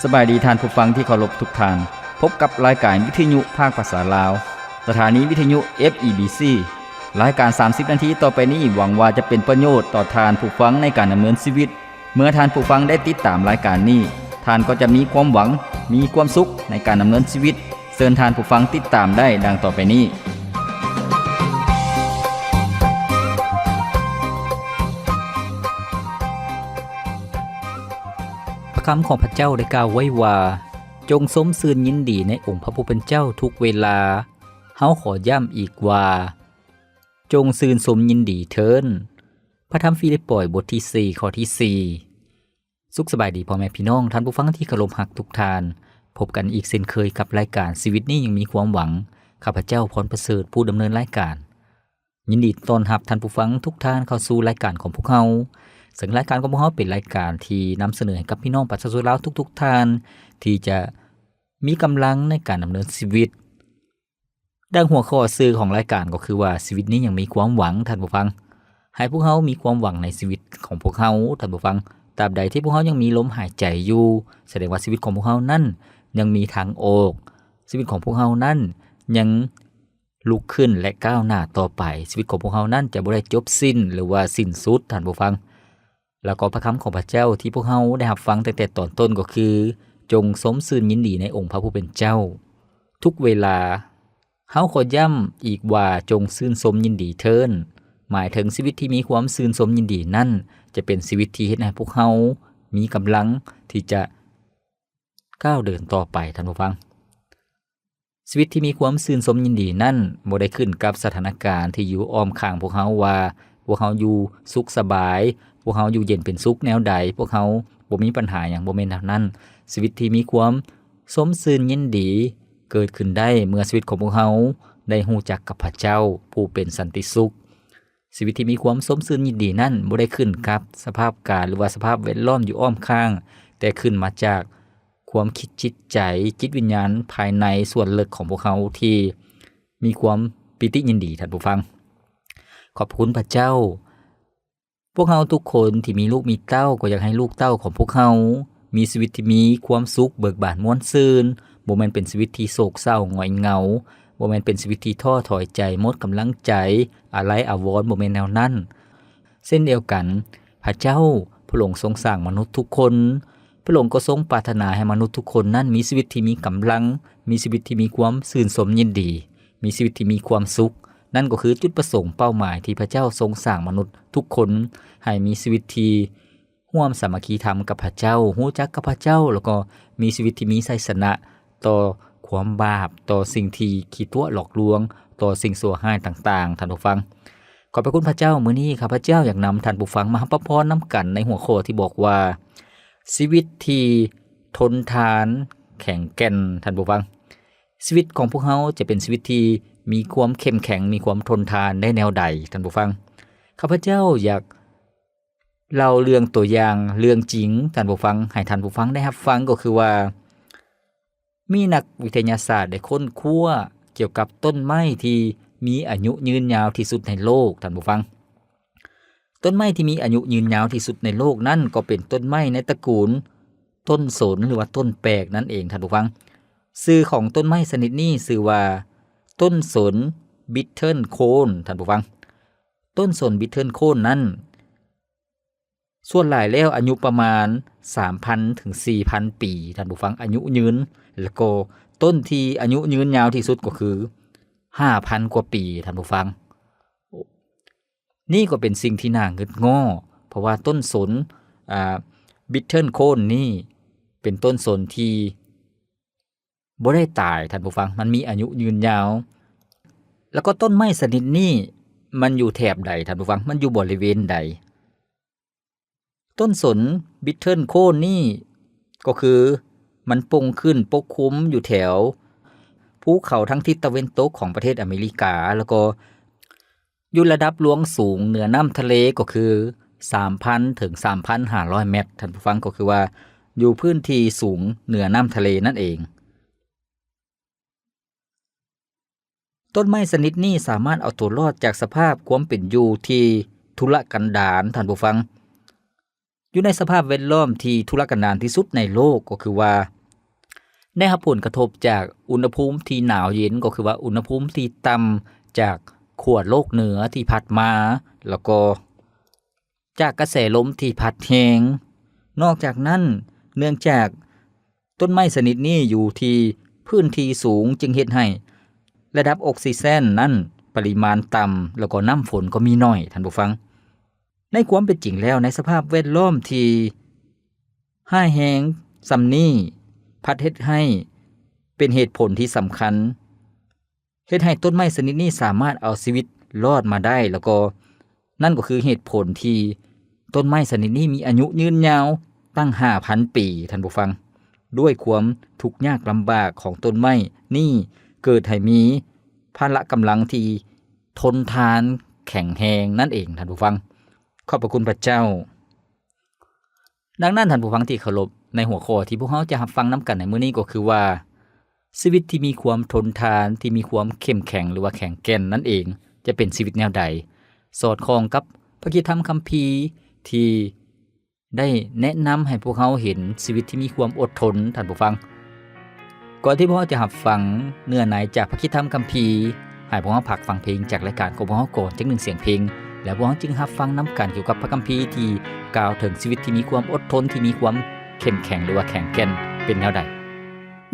ສະບາຍດີທ່ານຜູ້ຟັງທີ່ເຄົາລົບທຸກທ່ານ. ພົບກັບລາຍການວິທະຍຸພາກພາສາລາວ, ສະຖານີວິທະຍຸ ເອັຟ ອີ ບີ ຊີ. ລາຍການສາມສິບນາທີຕໍ່ໄປນີ້ ຫວັງວ່າຈະເປັນປະໂຫຍດຕໍ່ທ່ານຜູ້ຟັງໃນການດຳເນີນຊີວິດ. ເມື່ອທ່ານຜູ້ຟັງໄດ້ຕິດຕາມລາຍການນີ້, ທ່ານກໍຈະມີຄວາມຫວັງ, ມີຄວາມສຸກໃນການດຳເນີນຊີວິດ. ເຊີນທ່ານຜູ້ຟັງຕິດຕາມໄດ້ດັ່ງຕໍ່ໄປນີ້. ພະຄຳຂອງພະເຈົ້າໄດ້ກ່າວໄວ້ວ່າ, ຈົ່ງຊົມຊື່ນຍິນດີໃນອົງພະຜູ້ເປັນເຈົ້າທຸກເວລາ. ເຮົາຂໍຢ້ຳອີກວ່າ, ຈົ່ງຊື່ນຊົມຍິນດີເທີ້ນ. ພະທຳຟີລິບປອຍ ບົດທີສີ່ ຂໍ້ທີສີ່. ສຸກສະບາຍດີພໍ່ແມ່ພີ່ນ້ອງ, ທ່ານຜູ້ຟັງທີ່ເຄົາລົບຮັກທຸກທ່ານ. ພົບກັນອີກເຊັ່ນເຄີຍກັບລາຍການຊີວິດນີ້ຍັງມີຄວາມຫວັງ. ຂ້າພະເຈົ້າ ພອນປະເສີດ ຜູ້ດຳເນີນລາຍການ ຍິນດີຕ້ອນຮັບທ່ານຜູ້ຟັງທຸກທ່ານເຂົ້າສູ່ລາຍການຂອງພວກເຮົາ. ເຊິ່ງລາຍການຂອງພວກເຮົາເປັນລາຍການທີ່ນຳສະເໜີໃຫ້ກັບພີ່ນ້ອງປະຊາຊົນລາວທຸກໆທ່ານ ທີ່ຈະມີກຳລັງໃນການດຳເນີນຊີວິດ. ດັ່ງຫົວຂໍ້ຊື່ຂອງລາຍການກໍຄືວ່າ ຊີວິດນີ້ຍັງມີຄວາມຫວັງ, ທ່ານຜູ້ຟັງ. ໃຫ້ພວກເຮົາມີຄວາມຫວັງໃນຊີວິດຂອງພວກເຮົາ, ທ່ານຜູ້ຟັງ. ຕາບໃດທີ່ພວກເຮົາຍັງມີລົມຫາຍໃຈຢູ່, ສະແດງວ່າຊີວິດຂອງພວກເຮົານັ້ນຍັງມີທາງອອກ. ຊີວິດຂອງພວກເຮົານັ້ນຍັງລຸກຂຶ້ນ ແລະ ກ້າວໜ້າຕໍ່ໄປ. ຊີວິດຂອງພວກເຮົານັ້ນຈະບໍ່ໄດ້ຈົບສິ້ນ ຫຼືວ່າສິ້ນສຸດ, ທ່ານຜູ້ຟັງ. ແລ້ວກໍພະຄຳຂອງພະເຈົ້າທີ່ພວກເຮົາໄດ້ຮັບຟັງຕັ້ງແຕ່ຕອນຕົ້ນກໍຄື, ຈົ່ງຊົມຊື່ນຍິນດີໃນອົງພະຜູ້ເປັນເຈົ້າ ທຸກເວລາ. ເຮົາຂໍຢ້ຳອີກວ່າ, ຈົ່ງຊື່ນຊົມຍິນດີເທີ້ນ. ໝາຍເຖິງຊີວິດທີ່ມີຄວາມຊື່ນຊົມຍິນດີນັ້ນ ຈະເປັນຊີວິດທີ່ເຮັດໃຫ້ພວກເຮົາມີກຳລັງທີ່ຈະກ້າວເດີນຕໍ່ໄປ, ທ່ານຜູ້ຟັງ. ຊີວິດທີ່ມີຄວາມຊື່ນຊົມຍິນດີນັ້ນ ບໍ່ໄດ້ຂຶ້ນກັບສະຖານະການທີ່ຢູ່ອ້ອມຂ້າງພວກເຮົາວ່າ ພວກເຮົາຢູ່ສຸກສະບາຍ, ພວກເຮົາຢູ່ເຢັນເປັນສຸກແນວໃດ, ພວກເຮົາບໍ່ມີບັນຫາຫຍັງ, ບໍ່ແມ່ນແນວນັ້ນ. ຊີວິດທີ່ມີຄວາມຊົມຊື່ນຍິນດີເກີດຂຶ້ນໄດ້ເມື່ອຊີວິດຂອງພວກເຮົາໄດ້ຮູ້ຈັກກັບພະເຈົ້າຜູ້ເປັນສັນຕິສຸກ. ຊີວິດທີ່ມີຄວາມຊົມຊື່ນຍິນດີນັ້ນບໍ່ໄດ້ຂຶ້ນກັບສະພາບການ ຫຼືວ່າສະພາບແວດລ້ອມຢູ່ອ້ອມຂ້າງ, ແຕ່ຂຶ້ນມາຈາກຄວາມຄິດຈິດໃຈ, ຈິດວິນຍານພາຍໃນສ່ວນເລິກຂອງພວກເຮົາທີ່ມີຄວາມປີຕິຍິນດີ, ທ່ານຜູ້ຟັງ. ຂອບພະຄຸນພະເຈົ້າ. ພວກເຮົາທຸກຄົນທີ່ມີລູກມີເຕົ້າ ກໍຢາກໃຫ້ລູກເຕົ້າຂອງພວກເຮົາມີຊີວິດທີ່ມີຄວາມສຸກເບີກບານມ່ວນຊື່ນ, ບໍ່ແມ່ນເປັນຊີວິດທີ່ໂສກເສົ້າຫງອຍເຫງົາ, ບໍ່ແມ່ນເປັນຊີວິດທີ່ທໍ້ຖອຍໃຈ, ໝົດກຳລັງໃຈ, ອາໄລອາວອນ, ບໍ່ແມ່ນແນວນັ້ນ. ເຊັ່ນດຽວກັນ, ພະເຈົ້າ ພະອົງຊົງສ້າງມະນຸດທຸກຄົນ, ພະອົງກໍຊົງປາດຖະໜາໃຫ້ມະນຸດທຸກຄົນນັ້ນມີຊີວິດທີ່ມີກຳລັງ, ມີຊີວິດທີ່ມີຄວາມຊື່ນຊົມຍິນດີ, ມີຊີວິດທີ່ມີຄວາມສຸກ. ນັ້ນກໍຄືຈຸດປະສົງເປົ້າໝາຍທີ່ພະເຈົ້າຊົງສ້າງມະນຸດທຸກຄົນໃຫ້ມີຊີວິດທີ່ຮ່ວມສາມັກຄີທຳກັບພະເຈົ້າ, ຮູ້ຈັກກັບພະເຈົ້າ, ແລ້ວກໍມີຊີວິດທີ່ມີໄຊຊະນະຕໍ່ຄວາມບາບ, ຕໍ່ສິ່ງທີ່ຂີ້ຕົວະຫຼອກລວງ, ຕໍ່ສິ່ງຊົ່ວຮ້າຍຕ່າງໆ, ທ່ານຜູ້ຟັງ. ຂອບພະຄຸນພະເຈົ້າ, ມື້ນີ້ຂ້າພະເຈົ້າຢາກນຳທ່ານຜູ້ຟັງມາຮັບພະພອນນຳກັນໃນຫົວຂໍ້ທີ່ບອກວ່າ ຊີວິດທີ່ທົນທານ, ແຂງແກ່ນ, ທ່ານຜູ້ຟັງ. ຊີວິດຂອງພວກເຮົາຈະເປັນຊີວິດທີ່ມີຄວາມເຂັ້ມແຂງ, ມີຄວາມທົນທານໄດ້ແນວໃດ, ທ່ານຜູ້ຟັງ? ຂ້າພະເຈົ້າຢາກເລົ່າເລື່ອງຕົວຢ່າງເລື່ອງຈິງ, ທ່ານຜູ້ຟັງ, ໃຫ້ທ່ານຜູ້ຟັງໄດ້ຮັບຟັງ, ກໍຄືວ່າ ມີນັກວິທະຍາສາດໄດ້ຄົ້ນຄວ້າກ່ຽວກັບຕົ້ນໄມ້ທີ່ມີອາຍຸຍືນຍາວທີ່ສຸດໃນໂລກ, ທ່ານຜູ້ຟັງ. ຕົ້ນໄມ້ທີ່ມີອາຍຸຍືນຍາວທີ່ສຸດໃນໂລກນັ້ນ ກໍເປັນຕົ້ນໄມ້ໃນຕະກູນຕົ້ນສົນ ຫຼືວ່າຕົ້ນແປກນັ້ນເອງ, ທ່ານຜູ້ຟັງ. ຊື່ຂອງຕົ້ນໄມ້ຊະນິດນີ້ຊື່ວ່າ ຕົ້ນສົນບິດເທິນໂຄນ, ທ່ານຜູ້ຟັງ. ຕົ້ນສົນບິດເທິນໂຄນນັ້ນ ສ່ວນຫຼາຍແລ້ວອາຍຸປະມານສາມພັນເຖິງສີ່ພັນປີ, ທ່ານຜູ້ຟັງ, ອາຍຸຍືນ. ແລ້ວກໍຕົ້ນທີ່ອາຍຸຍືນຍາວທີ່ສຸດກໍຄືຫ້າພັນກວ່າປີ, ທ່ານຜູ້ຟັງ. ນີ້ກໍເປັນສິ່ງທີ່ໜ້າງຶດງໍ້, ເພາະວ່າຕົ້ນສົນ, ອ່າ, ບິດເທິນໂຄນນີ້ເປັນຕົ້ນສົນທີ່ ບໍ່ໄດ້ຕາຍ, ທ່ານຜູ້ຟັງ, ມັນມີອາຍຸຍືນຍາວ. ແລ້ວກໍຕົ້ນໄມ້ຊະນິດນີ້ ມັນຢູ່ແຖບໃດ, ທ່ານຜູ້ຟັງ? ມັນຢູ່ບໍລິເວນໃດ? ຕົ້ນສົນບິດເທິນໂຄນນີ້ ກໍຄືມັນປົງຂຶ້ນປົກຄຸມຢູ່ແຖວພູເຂົາທາງທິດຕາເວັນຕົກຂອງປະເທດອາເມລິກາ, ແລ້ວກໍ ຢູ່ລະດັບລວງສູງເໜືອນ້ຳທະເລກໍຄືສາມພັນເຖິງສາມພັນຫ້າຮ້ອຍແມັດ, ທ່ານຜູ້ຟັງ, ກໍຄືວ່າຢູ່ພື້ນທີ່ສູງເໜືອນ້ຳທະເລນັ້ນເອງ. ຕົ້ນໄມ້ຊະນິດນີ້ສາມາດເອົາຕົວລອດຈາກສະພາບຄວາມເປັນຢູ່ທີ່ທຸລະກັນດານ, ທ່ານຜູ້ຟັງ. ຢູ່ໃນສະພາບແວດລ້ອມທີ່ທຸລະກັນດານທີ່ສຸດໃນໂລກ, ກໍຄືວ່າ ໄດ້ຮັບຜົນກະທົບຈາກອຸນຫະພູມທີ່ໜາວເຢັນ ກໍຄືວ່າອຸນຫະພູມທີ່ຕ່ຳຈາກຂົ້ວໂລກເໜືອທີ່ພັດມາ ແລ້ວກໍຈາກກະແສລົມທີ່ພັດແຮງ. ນອກຈາກນັ້ນ, ເນື່ອງຈາກຕົ້ນໄມ້ຊະນິດນີ້ຢູ່ທີ່ພື້ນທີ່ສູງ ຈຶ່ງເຮັດໃຫ້ລະດັບອົກຊີເຈນນັ້ນປະລິມານຕ່ຳ ແລ້ວກໍນ້ຳຝົນກໍມີໜ້ອຍ, ທ່ານຜູ້ຟັງ. ໃນຄວາມເປັນຈິງແລ້ວ, ໃນສະພາບແວດລ້ອມທີ່ຮ້າຍແຮງສ່ຳນີ້ ພັດເຮັດໃຫ້ເປັນເຫດຜົນທີ່ສຳຄັນ ເຮັດໃຫ້ຕົ້ນໄມ້ຊະນິດນີ້ສາມາດເອົາຊີວິດລອດມາໄດ້ ແລ້ວກໍນັ້ນກໍຄືເຫດຜົນທີ່ຕົ້ນໄມ້ຊະນິດນີ້ມີອາຍຸຍືນຍາວຕັ້ງຫ້າພັນປີ, ທ່ານຜູ້ຟັງ. ດ້ວຍຄວາມທຸກຍາກລຳບາກຂອງຕົ້ນໄມ້ນີ້ ເກີດໃຫ້ມີພະລະກຳລັງທີ່ທົນທານແຂງແຮງນັ້ນເອງ, ທ່ານຜູ້ຟັງ. ຂອບພະຄຸນພະເຈົ້າ. ດັ່ງນັ້ນ, ທ່ານຜູ້ຟັງທີ່ເຄົາລົບ, ໃນຫົວຂໍ້ທີ່ພວກເຮົາຈະຮັບຟັງນຳກັນໃນມື້ນີ້ກໍຄືວ່າ ຊີວິດທີ່ມີຄວາມທົນທານ, ທີ່ມີຄວາມເຂັ້ມແຂງ ຫຼືວ່າແຂງແກ່ນນັ້ນເອງ ຈະເປັນຊີວິດແນວໃດ? ສອດຄ່ອງກັບພະຄຣິສຕະທຳຄຳພີທີ່ໄດ້ແນະນຳໃຫ້ພວກເຮົາເຫັນຊີວິດທີ່ມີຄວາມອົດທົນ, ທ່ານຜູ້ຟັງ. ກ່ອນທີ່ພວກເຮົາຈະຮັບຟັງເນື້ອໃນຈາກພະຄຣິສຕະທຳຄຳພີ, ໃຫ້ພວກເຮົາພັກຟັງເພງຈາກລາຍການຂອງພວກເຮົາກ່ອນຈັກໜຶ່ງສຽງເພງ, ແລ້ວພວກເຮົາຈຶ່ງຮັບຟັງນຳກັນກ່ຽວກັບພະຄຳພີທີ່ກ່າວເຖິງຊີວິດທີ່ມີຄວາມອົດທົນ, ທີ່ມີຄວາມເຂັ້ມແຂງ ຫຼືວ່າແຂງແກ່ນເປັນແນວໃດ.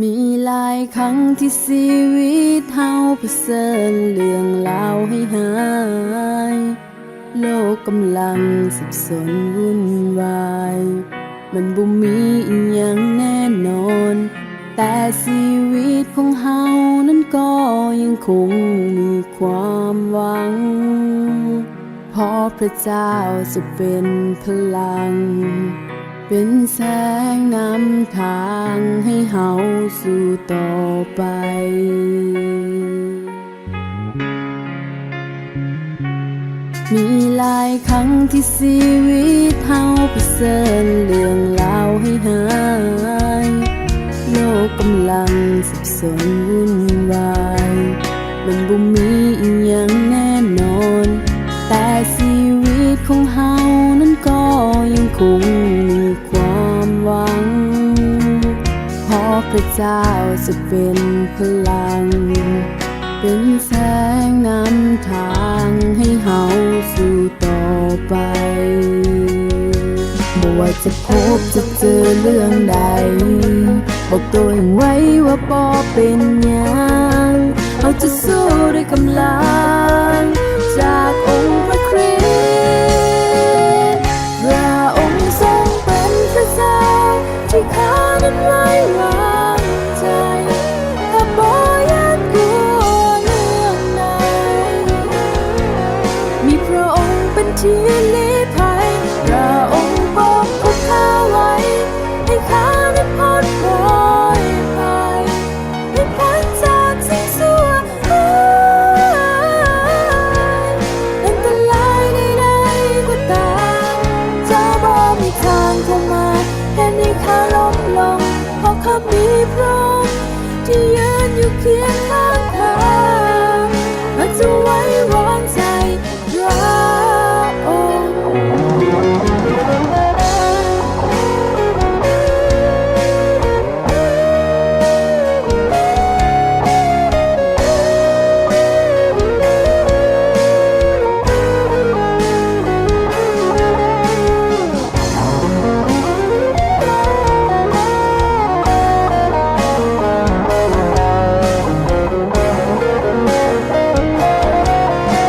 ມີຫຼາຍຄັ້ງທີ່ຊີວິດເຮົາປະເຊີນເລື່ອງລາວຮ້າຍໆ. ໂລກກຳລັງສັບສົນວຸ່ນວາຍ, ມັນບໍ່ມີອີ່ຫຍັງແນ່ນອນ, ແຕ່ຊີວິດຂອງເຮົານັ້ນກໍຍັງຄົງມີຄວາມຫວັງ, ເພາະພະເຈົ້າຈະເປັນພະລັງ, ເປັນແສງນຳທາງໃຫ້ເຮົາສູ້ຕໍ່ໄປ. ມີຫຼາຍຄັ້ງທີ່ຊີວິດເຮົາປະເຊີນເລື່ອງລາວຮ້າຍໆ, ໂລກກຳລັງສັບສົນວຸ່ນວາຍ, ມັນບໍ່ມີອີ່ຫຍັງແນ່ນອນ, ແຕ່ຊີວິດຂອງເຮົານັ້ນກໍຍັງຄົງມີຄວາມຫວັງ, ເພາະພະເຈົ້າຈະເປັນພະລັງ, ເປັນແສງນຳທາງໃຫ້ເຮົາສູ້ຕໍ່ໄປ. ບໍ່ວ່າຈະພົບຈະເຈີເລື່ອງໃດ, ບອກໂຕເອງໄວ້ວ່າບໍ່ເປັນຫຍັງ, ເຮົາຈະສູ້ດ້ວຍກຳລັງຈາກອົງພະຄຣິດ. ພະອົງຊົງເປັນພະເຈົ້າທີ່ຂ້ານັ້ນໄວ້ວາງໃຈ, ຂ້າບໍ່ຢ້ານກົວເລື່ອງໃດ. ມີພະອົງເປັນທີ່ລີ້ໄພ, ພະອົງປົກຄຸມຂ້າໄວ້, ໃຫ້ຂ້ານັ້ນພົ້ນໂພຍໄພ, ໃຫ້ພົ້ນຈາກສິ່ງຊົ່ວ ອັນຕະລາຍໃດໆກໍຕາມ ຈະບໍ່ມີທາງເຂົ້າມາເຮັດໃຫ້ຂ້າລົ້ມລົງ, ເພາະຂ້າມີພະອົງທີ່ຢືນຢູ່ຄຽງຂ້າງຂ້າ, ຂ້າຈະໄວ້ວາງໃຈພະອົງ.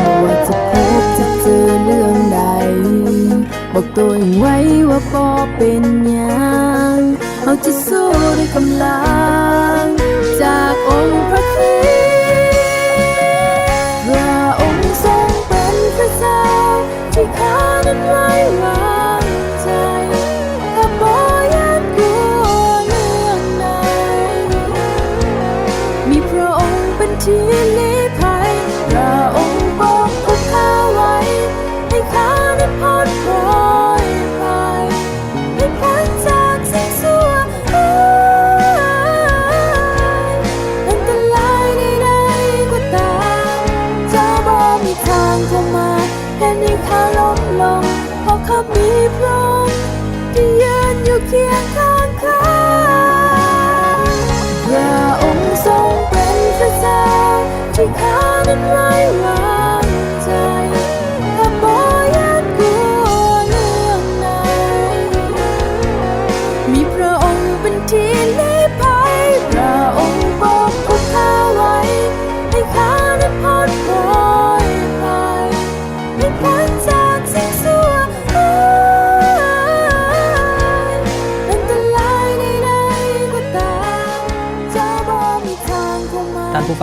ບໍ່ວ່າຈະພົບຈະເຈີເລື່ອງໃດ, ບອກໂຕເອງໄວ້ວ່າບໍ່ເປັນຫຍັງ, ເຮົາຈະສູ້ດ້ວຍກຳລັງຈາກອົງພະຄຣິດ. ພະອົງຊົງເປັນພະເຈົ້າທີ່ຂ້ານັ້ນໄວ້ວາງໃຈ, ຂ້າບໍ່ຢ້ານກົວເລື່ອງໃດ. ມີພະອົງເປັນທີ່ລີ້ໄພ, ພະອົງປົກຄຸມຂ້າໄວ້, ໃຫ້ຂ້ານັ້ນພົ້ນໂພຍໄພ, ໃຫ້ພົ້ນຈາກສິ່ງຊົ່ວຮ້າຍ. ອັນຕະລາ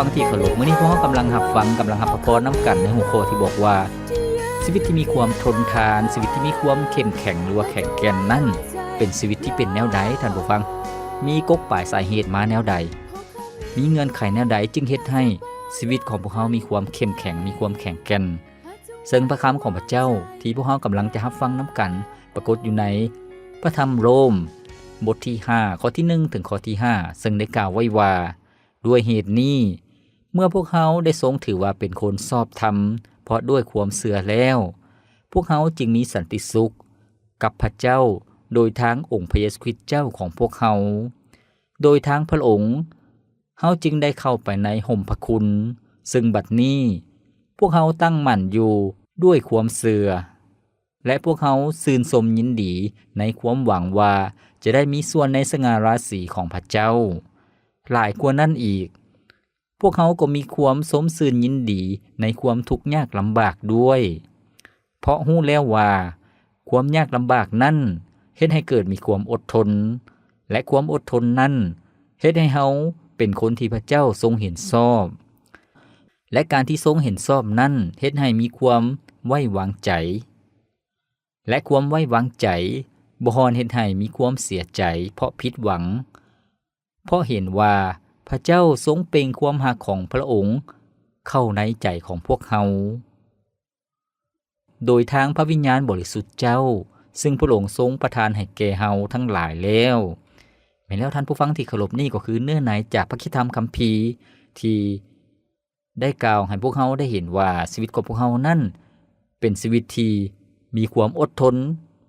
ຟັງທີ່ເຄົາລົບ, ມື້ນີ້ພວກເຮົາກຳລັງຮັບຟັງ, ກຳລັງຮັບພະພອນນຳກັນໃນຫົວຂໍ້ທີ່ບອກວ່າ ຊີວິດທີ່ມີຄວາມທົນທານ, ຊີວິດທີ່ມີຄວາມເຂັ້ມແຂງ ຫຼືວ່າແຂງແກ່ນນັ້ນ ເປັນຊີວິດທີ່ເປັນແນວໃດ, ທ່ານຜູ້ຟັງ? ມີກົກປາຍສາເຫດມາແນວໃດ? ມີເງື່ອນໄຂແນວໃດຈຶ່ງເຮັດໃຫ້ຊີວິດຂອງພວກເຮົາມີຄວາມເຂັ້ມແຂງ, ມີຄວາມແຂງແກ່ນ? ເຊິ່ງພະຄຳຂອງພະເຈົ້າທີ່ພວກເຮົາກຳລັງຈະຮັບຟັງນຳກັນ ປາກົດຢູ່ໃນພະທຳໂຣມ ບົດທີຫ້າ ຂໍ້ທີໜຶ່ງ ເຖິງຂໍ້ທີຫ້າ ເຊິ່ງໄດ້ກ່າວໄວ້ວ່າ, ດ້ວຍເຫດນີ້, ເມື່ອພວກເຮົາໄດ້ຊົງຖືວ່າເປັນຄົນຊອບທຳ ເພາະດ້ວຍຄວາມເຊື່ອແລ້ວ, ພວກເຮົາຈຶ່ງມີສັນຕິສຸກກັບພະເຈົ້າ ໂດຍທາງອົງພະເຢຊູຄຣິດເຈົ້າຂອງພວກເຮົາ. ໂດຍທາງພະອົງ, ເຮົາຈຶ່ງໄດ້ເຂົ້າໄປໃນຮົ່ມພະຄຸນ, ເຊິ່ງບັດນີ້ພວກເຮົາຕັ້ງໝັ້ນຢູ່ດ້ວຍຄວາມເຊື່ອ. ແລະ ພວກເຮົາຊື່ນຊົມຍິນດີໃນຄວາມຫວັງວ່າຈະໄດ້ມີສ່ວນໃນສະຫງ່າລາສີຂອງພະເຈົ້າ. ຫຼາຍກວ່ານັ້ນອີກ, ພວກເຮົາກໍມີຄວາມຊົມຊື່ນຍິນດີໃນຄວາມທຸກຍາກລຳບາກດ້ວຍ, ເພາະຮູ້ແລ້ວວ່າຄວາມຍາກລຳບາກນັ້ນເຮັດໃຫ້ເກີດມີຄວາມອົດທົນ, ແລະ ຄວາມອົດທົນນັ້ນເຮັດໃຫ້ເຮົາເປັນຄົນທີ່ພະເຈົ້າຊົງເຫັນຊອບ. ແລະ ການທີ່ຊົງເຫັນຊອບນັ້ນເຮັດໃຫ້ມີຄວາມໄວ້ວາງໃຈ. ແລະ ຄວາມໄວ້ວາງໃຈບໍ່ຮອນເຮັດໃຫ້ມີຄວາມເສຍໃຈເພາະຜິດຫວັງ, ເພາະເຫັນວ່າພະເຈົ້າຊົງເປັ່ງຄວາມຮັກຂອງພະອົງເຂົ້າໃນໃຈຂອງພວກເຮົາ ໂດຍທາງພະວິນຍານບໍລິສຸດເຈົ້າ, ເຊິ່ງພະອົງຊົງປະທານໃຫ້ແກ່ເຮົາທັງຫຼາຍແລ້ວ. ແມ່ນແລ້ວທ່ານຜູ້ຟັງທີ່ເຄົາລົບ, ນີ້ກໍຄືເນື້ອໃນຈາກພະຄຣິສຕະທຳຄຳພີທີ່ ໄດ້ກ່າວໃຫ້ພວກເຮົາໄດ້ເຫັນວ່າຊີວິດຂອງພວກເຮົານັ້ນເປັນຊີວິດທີ່ມີຄວາມອົດທົນ,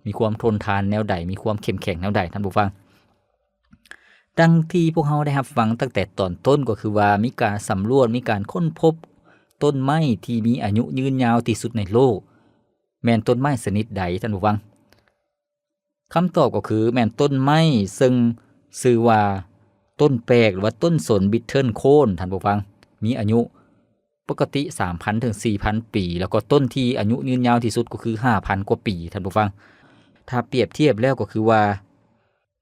ມີຄວາມທົນທານແນວໃດ, ມີຄວາມເຂັ້ມແຂງແນວໃດ, ທ່ານຜູ້ຟັງ. ດັ່ງທີ່ພວກເຮົາໄດ້ຮັບຟັງຕັ້ງແຕ່ຕອນຕົ້ນ, ກໍຄືວ່າມີການສຳຫຼວດ, ມີການຄົ້ນພົບຕົ້ນໄມ້ທີ່ມີອາຍຸຍືນຍາວທີ່ສຸດໃນໂລກ ແມ່ນຕົ້ນໄມ້ຊະນິດໃດ, ທ່ານຜູ້ຟັງ? ຄຳຕອບກໍຄືແມ່ນຕົ້ນໄມ້ເຊິ່ງຊື່ວ່າຕົ້ນແປກ ຫຼືວ່າຕົ້ນສົນບິດເທິນໂຄນ, ທ່ານຜູ້ຟັງ, ມີອາຍຸປົກກະຕິສາມພັນເຖິງສີ່ພັນປີ, ແລ້ວກໍຕົ້ນທີ່ອາຍຸຍືນຍາວທີ່ສຸດກໍຄືຫ້າພັນກວ່າປີ, ທ່ານຜູ້ຟັງ. ຖ້າປຽບທຽບແລ້ວກໍຄືວ່າ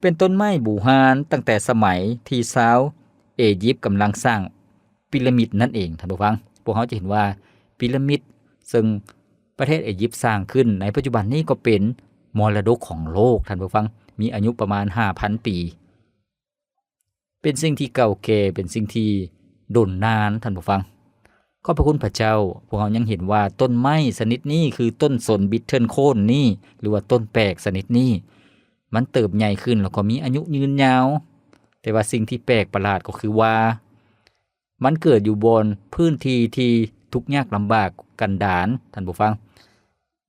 ເປັນຕົ້ນໄມ້ບູຮານຕັ້ງແຕ່ສະໄໝທີ່ຊາວເອຢິບກຳລັງສ້າງປີລາມິດນັ້ນເອງ, ທ່ານຜູ້ຟັງ. ພວກເຮົາຈະເຫັນວ່າປີລາມິດເຊິ່ງປະເທດເອຢິບສ້າງຂຶ້ນໃນປັດຈຸບັນນີ້ກໍເປັນມໍລະດົກຂອງໂລກ, ທ່ານຜູ້ຟັງ, ມີອາຍຸປະມານຫ້າພັນປີ. ເປັນສິ່ງທີ່ເກົ່າແກ່, ເປັນສິ່ງທີ່ດົນນານ, ທ່ານຜູ້ຟັງ. ຂອບພະຄຸນພະເຈົ້າ, ພວກເຮົາຍັງເຫັນວ່າຕົ້ນໄມ້ຊະນິດນີ້ຄືຕົ້ນສົນບິດເທິນໂຄນນີ້ ຫຼືວ່າຕົ້ນແປກຊະນິດນີ້ ມັນເຕີບໃຫຍ່ຂຶ້ນ ແລ້ວກໍມີອາຍຸຍືນຍາວ. ແຕ່ວ່າສິ່ງທີ່ແປກປະຫຼາດກໍຄືວ່າ ມັນເກີດຢູ່ບ່ອນພື້ນທີ່ທີ່ທຸກຍາກລຳບາກກັນດານ, ທ່ານຜູ້ຟັງ,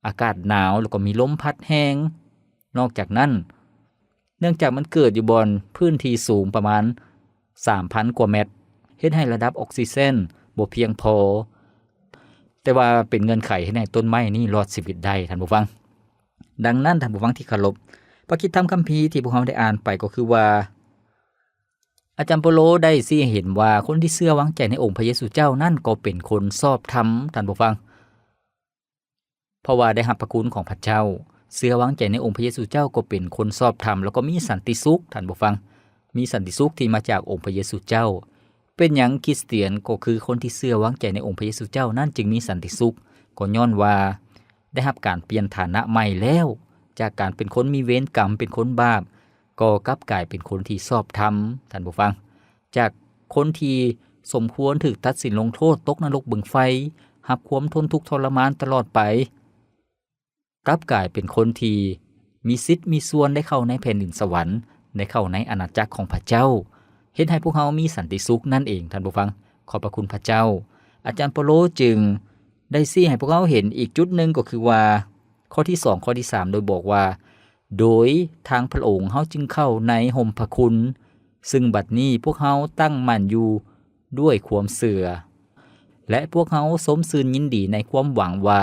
ອາກາດໜາວ ແລ້ວກໍມີລົມພັດແຮງ. ນອກຈາກນັ້ນ, ເນື່ອງຈາກມັນເກີດຢູ່ບ່ອນພື້ນທີ່ສູງປະມານສາມພັນກວ່າແມັດ, ເຮັດໃຫ້ລະດັບອອກຊີເຊັນບໍ່ພຽງພໍ, ແຕ່ວ່າເປັນເງື່ອນໄຂເຮັດໃຫ້ຕົ້ນໄມ້ນີ້ລອດຊີວິດໄດ້, ທ່ານຜູ້ຟັງ. ດັ່ງນັ້ນ, ທ່ານຜູ້ຟັງທີ່ເຄົາລົບ, ພະຄຣິສຕະທຳຄຳພີທີ່ພວກເຮົາໄດ້ອ່ານໄປກໍຄືວ່າ ອາຈານເປົາໂລໄດ້ຊີ້ໃຫ້ເຫັນວ່າ ຄົນທີ່ເຊື່ອວາງໃຈໃນອົງພະເຢຊູເຈົ້ານັ້ນກໍເປັນຄົນຊອບທຳ, ທ່ານຜູ້ຟັງ. ເພາະວ່າໄດ້ຮັບພະຄຸນຂອງພະເຈົ້າ, ເຊື່ອວາງໃຈໃນອົງພະເຢຊູເຈົ້າກໍເປັນຄົນຊອບທຳ ແລ້ວກໍມີສັນຕິສຸກ, ທ່ານຜູ້ຟັງ, ມີສັນຕິສຸກທີ່ມາຈາກອົງພະເຢຊູເຈົ້າ. ເປັນຫຍັງຄຣິສຕຽນກໍຄືຄົນທີ່ເຊື່ອວາງໃຈໃນອົງພະເຢຊູເຈົ້ານັ້ນຈຶ່ງມີສັນຕິສຸກ? ກໍຍ້ອນວ່າໄດ້ຮັບການປ່ຽນຖານະໃໝ່ແລ້ວ, ຈາກການເປັນຄົນມີເວນກຳ, ເປັນຄົນບາບ, ກໍກັບກາຍເປັນຄົນທີ່ຊອບທຳ, ທ່ານຜູ້ຟັງ. ຈາກຄົນທີ່ສົມຄວນຖືກຕັດສິນລົງໂທດຕົກນະລົກບຶງໄຟ, ຮັບຄວາມທົນທຸກທໍລະມານຕະຫຼອດໄປ, ກັບກາຍເປັນຄົນທີ່ມີສິດມີສ່ວນໄດ້ເຂົ້າໃນແຜ່ນດິນສະຫວັນ, ໄດ້ເຂົ້າໃນອານາຈັກຂອງພະເຈົ້າ, ເຮັດໃຫ້ພວກເຮົາມີສັນຕິສຸກນັ້ນເອງ, ທ່ານຜູ້ຟັງ. ຂອບພະຄຸນພະເຈົ້າ. ອາຈານເປົາໂລຈຶ່ງໄດ້ຊີ້ໃຫ້ພວກເຮົາເຫັນອີກຈຸດໜຶ່ງ, ກໍຄືວ່າ ຂໍ້ທີສອງ, ຂໍ້ທີສາມ, ໂດຍບອກວ່າ ໂດຍທາງພະອົງເຮົາຈຶ່ງເຂົ້າໃນຮົ່ມພະຄຸນ, ຊຶ່ງບັດນີ້ພວກເຮົາຕັ້ງໝັ້ນຢູ່ດ້ວຍຄວາມເຊື່ອ ແລະ ພວກເຮົາຊົມຊື່ນຍິນດີໃນຄວາມຫວັງວ່າ